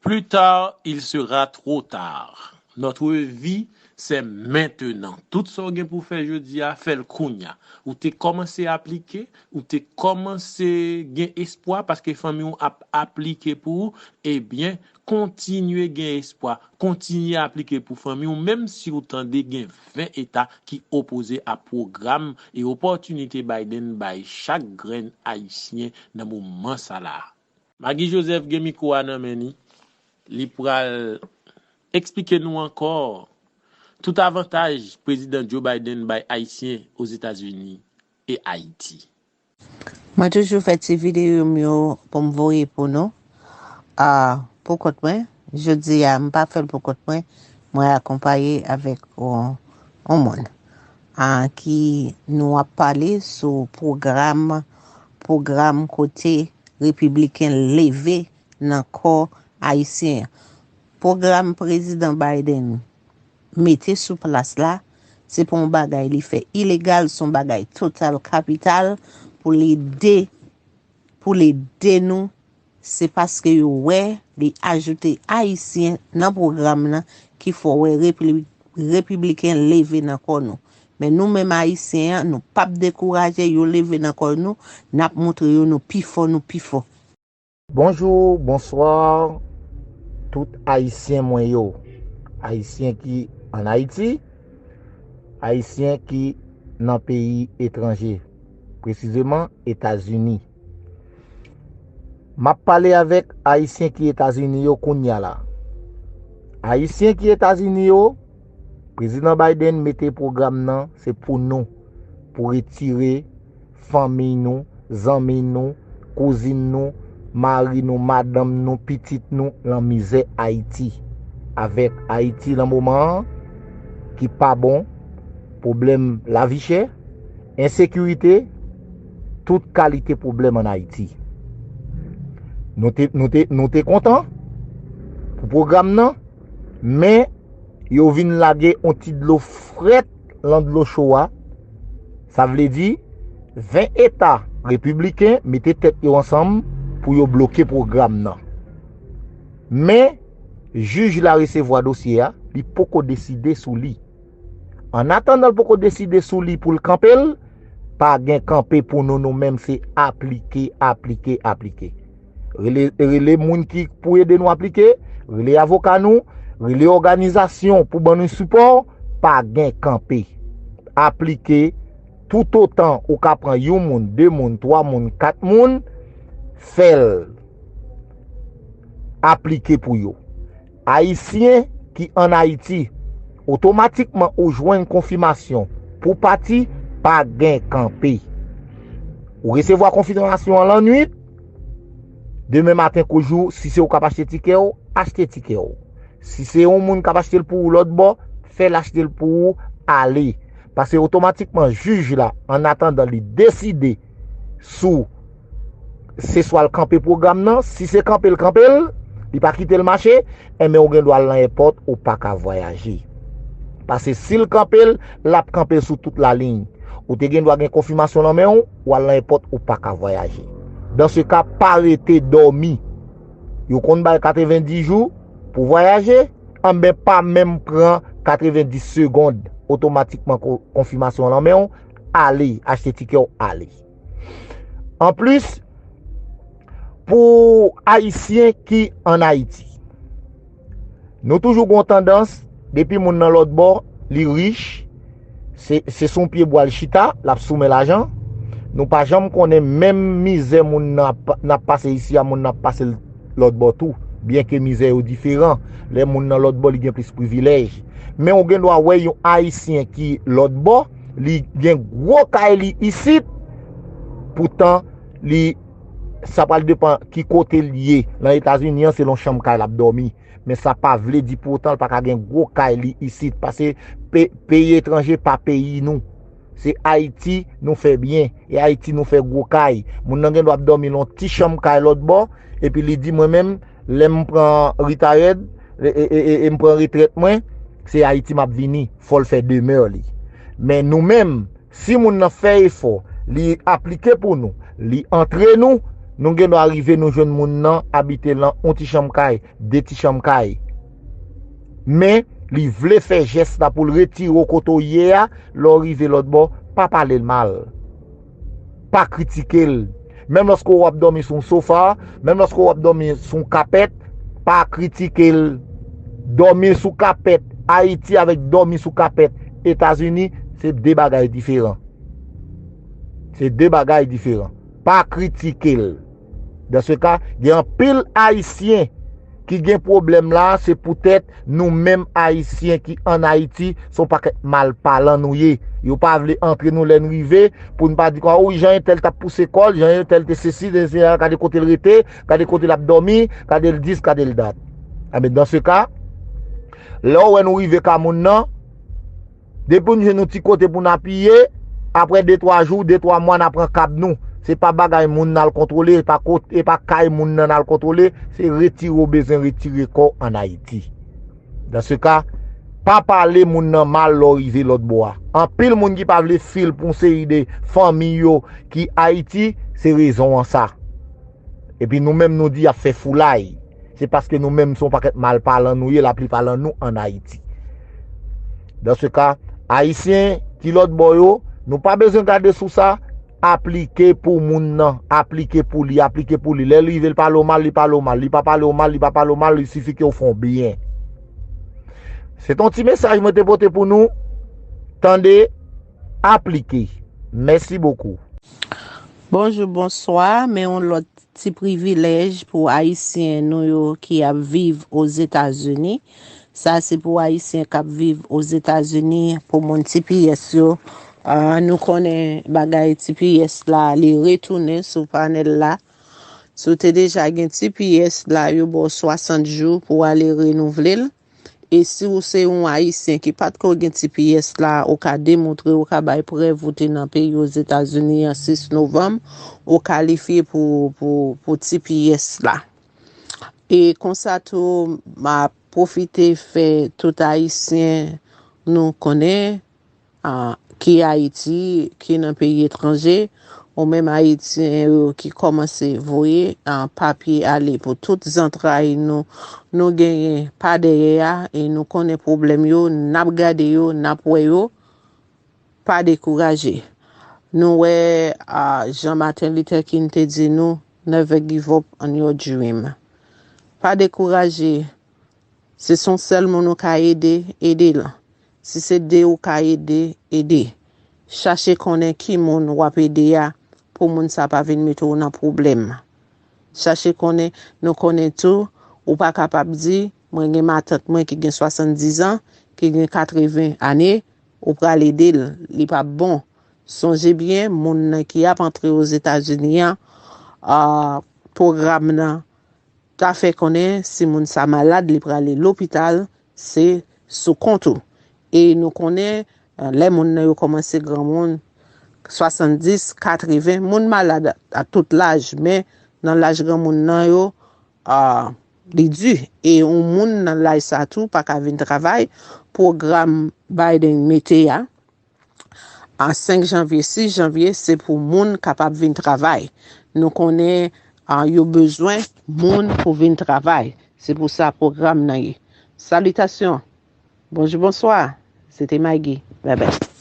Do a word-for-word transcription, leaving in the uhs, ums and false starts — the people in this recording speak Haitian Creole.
Plus tard, il sera trop tard. Notre vie, c'est maintenant. Tout sa w gen pou w fè jodi a, fè l kounye a. Ou te kòmanse aplike, ou te kòmanse gen espwa paske fanmi w ap aplike pou ou, ebyen, kontinye gen espwa, kontinye aplike pou fanmi w, menm si w tande gen ven eta ki opoze a pwogram e opòtinite Biden bay chak grenn Ayisyen nan moman sa la. Maggie Joseph gen mikwo a nan men li. Li pral eksplike nou ankò tout avantaj Prezidan Joe Biden bay Ayisyen Ozetazini e Ayiti. Mwen toujou fè ti videyo m yo pou m voye pou nou. A, pou kont mwen, jodi a, m pa fè l pou kont mwen, mwen akonpaye avèk yon, yon moun a, ki nou ap pale sou pwogram, pwogram kote repibliken leve nan kò ayisyen an. Pwogram Prezidan Biden mete sou plas la, se pa yon bagay li fè ilegal, se yon bagay total kapital pou l ede, pou l ede nou. Se paske yo wè li ajoute ayisyen nan pwogram nan ki fè w wè repibliken leve nan kò nou. Men nou menm ayisyen an, nou p ap dekouraje, yo leve nan kò nou, n ap montre yo nou pi fò, nou pi fò. Bonjou, bonswa, tout ayisyen mwen yo. Ayisyen ki ann Ayiti, ayisyen ki nan peyi etranje, presizeman Etazini. M ap pale avèk ayisyen ki Etazini yo kounye a la. Ayisyen ki Etazini yo, Prezidan Biden mete pwogram nan se pou nou, pou retire fanmi nou, zanmi nou, kouzin nou, mari nou, madanm nou, pitit nou lan mizè Ayiti. Avèk Ayiti lan moman an ki pa bon, pwoblèm lavi chè, ensekirite, tout kalite pwoblèm ann Ayiti. Nou te, nou te, nou te kontan pou pwogram nan, men yo vin lage yon ti dlo frèt lan dlo cho a. Sa vle di, ven eta repibliken mete tèt yo ansanm pou yo bloke pwogram nan. Men, jij la resevwa dosye a, li poko deside sou li. Annatandan l poko deside sou li pou l kanpe l, pa gen kanpe pou nou, nou menm se aplike, aplike, aplike. Rele, rele moun ki pou ede nou aplike, rele avoka nou, rele òganizasyon pou ban nou sipò, pa gen kanpe. Aplike, toutotan ou ka pran yon moun, de moun, twa moun, kat moun, fè l. Aplike pou yo. Ayisyen ki ann Ayiti, otomatikman ou jwenn konfimasyon pou pati, pa gen kanpe. Ou resevwa konfimasyon an lannwit, demen maten kou jou, si se ou k ap achte tikè w, achte tikè w. Si se yon moun k ap achte l pou ou lòt bò, fè l achte l pou ou, ale. Paske otomatikman jij la, annatandan li deside sou se swa l kanpe pwogram nan, si se kanpe l kanpe l, li pa kite l mache, enben ou gen dwa al nan èpòt, ou pa ka vwayaje. Paske si l kanpe l, l ap kanpe l sou tout laliny. Ou te gen dwa gen konfimasyon lan men w, w al nan èpòt, ou pa ka vwayaje. Dan se ka, pa rete dòmi. Yo konn bay katrevenndis jou pou vwayaje, anben pa menm pran katrevenndis segond, otomatikman konfimasyon lan men w, ale, achte tikè w, ale. Anplis, pou Ayisyen ki ann Ayiti, nou toujou gen yon tandans, depi moun nan lòtbò, li rich, se, se sou yon pye bwa l chita, l ap soumen lajan. Nou pa janm konnen menm mizè moun nan ap, n ap pase isi a, moun nan ap pase l lòtbò tou, byenke mizè yo diferan. Lè moun nan lòtbò, li gen plis privilèj. Men ou gen dwa wè yon Ayisyen ki lòtbò, li gen gwo kay li isit, poutan li, sa pral depann ki kote l ye. Nan Etazini an, se yon chanm kay l ap dòmi. Men sa pa vle di pou otan l pa ka gen gwo kay li isit. Paske pe, peyi etranje pa peyi nou. Se Ayiti nou fè byen. E Ayiti nou fè gwo kay. Moun nan gen dwa ap dòmi nan yon ti chanm kay lòtbò. Epi li di mwen menm, lè m pran ritayèd, e, e, e, e, e m pran retrèt mwen, se Ayiti m ap vini. Fò l fè demè li. Men nou menm, si moun nan fè efò, li aplike pou nou, li antre nou, Nou gen dwa rive nou jwenn moun nan abite lan yon ti chanm kay, de ti chanm kay. Men, li vle fè jès la pou l retire w kote w ye a, lè w rive lòt bò, pa pale l mal. Pa kritike l. Menm lòske w ap dòmi sou yon sofa, menm lòske w ap dòmi sou yon kapèt, pa kritike l. Dòmi sou kapèt Ayiti avèk dòmi sou kapèt Etazini, se de bagay diferan. Se de bagay diferan. Pa kritike l. Dans ce cas, gen anpil Ayisyen ki gen pwoblèm la, se poutèt nou menm Ayisyen ki ann Ayiti, se yon pakèt malpalan nou ye. Yo pa vle antre nou lè n rive, pou n pa di konsa, wi, jan entèl t ap pouse kò l, jan entèl te sesi, te sela, gade kote l rete, gade kote l ap dòmi, gade l dis, gade l dat. Enben, dans ce cas, lè w wè nou rive ka moun nan, depi n jwenn yon ti kote pou n apiye, apre de twa jou, de twa mwa, n a pran kab nou. Se pa bagay moun n al kontwole, e pa kot, e pa kay moun nan n al kontwole, se retire w bezwen retire kò w ann Ayiti. Dans ce cas, pa pale moun nan mal lè w rive lòt bò a. Anpil moun ki pa vle fil pou yon seri de fanmi yo ki Ayiti, se rezon an sa. Epi nou menm nou di y ap fè foulay. Se paske nou menm se yon pakèt malpalan nou ye, laplipa lan nou ann Ayiti. Dans ce cas, Ayisyen ki lòt bò yo, nou pa bezwen gade sou sa, aplike pou moun nan, aplike pou li, aplike pou li. Lè l rive, l pale w mal, li pale w mal. Li pa pale w mal, li pa pale w mal, li sifi ke w fè yon byen. Se t on ti mesaj mwen te pote pou nou. Tande, aplike. Mèsi bokou. Bonjou, bonswa. Men yon lòt ti privilèj pou Ayisyen nou yo ki ap viv Ozetazini. Sa se pou Ayisyen k ap viv Ozetazini, pou moun T P S yo. Ah, nou konnen bagay T P S la, li retounen sou panèl la. Si w te deja gen T P S la, yo ba w swasant jou pou w ale renouvle l. E si w se yon Ayisyen ki pa t ko gen T P S la, ou ka demontre, ou ka bay prèv ou te nan peyi Ozetazini an sis novanm, ou kalifye pou, pou, pou T P S la. E konsa tou, m ap pwofite fè tout Ayisyen nou konnen, a, ki Ayiti, ki nan peyi etranje, ou menm Ayisyen yo ki kòmanse voye, a, papye ale pou tout zantray nou, nou genyen pa dèyè a, e nou konnen pwoblèm yo, n ap gade yo, n ap wè yo, pa dekouraje. Nou wè, a, jan Martin Luther King te di nou, never give up on your dream. Pa dekouraje, si se yon sèl moun ou ka ede, ede l. Si se de ou ka ede, ede. Chache konnen ki moun w ap ede a pou moun sa pa vin mete w nan pwoblèm. Chache konnen, nou konnen tou, ou pa kapab di, mwen gen matant mwen ki gen swasanndizan, ki gen katreven ane, ou pral ede l, li p ap bon. Sonje byen, moun nan ki ap antre Ozetazini an, a, pwogram nan ta fè konnen si moun sa malad, li prale lopital, se sou kont ou. E nou konnen, a, lè moun nan yo kòmanse granmoun, swasanndis, katreven, moun malad a tout laj, men nan laj granmoun nan yo, a, li di. E yon moun nan laj sa tou pa ka vin travay, pwogram Biden mete a, a senk janvye, sis janvye, se pou moun kapab vin travay. Nou konnen, a, yo bezwen moun pou vin travay. Se pou sa pwogram nan ye. Salitasyon. Bonjou, bonswa. Se te Maggie. Bye bye.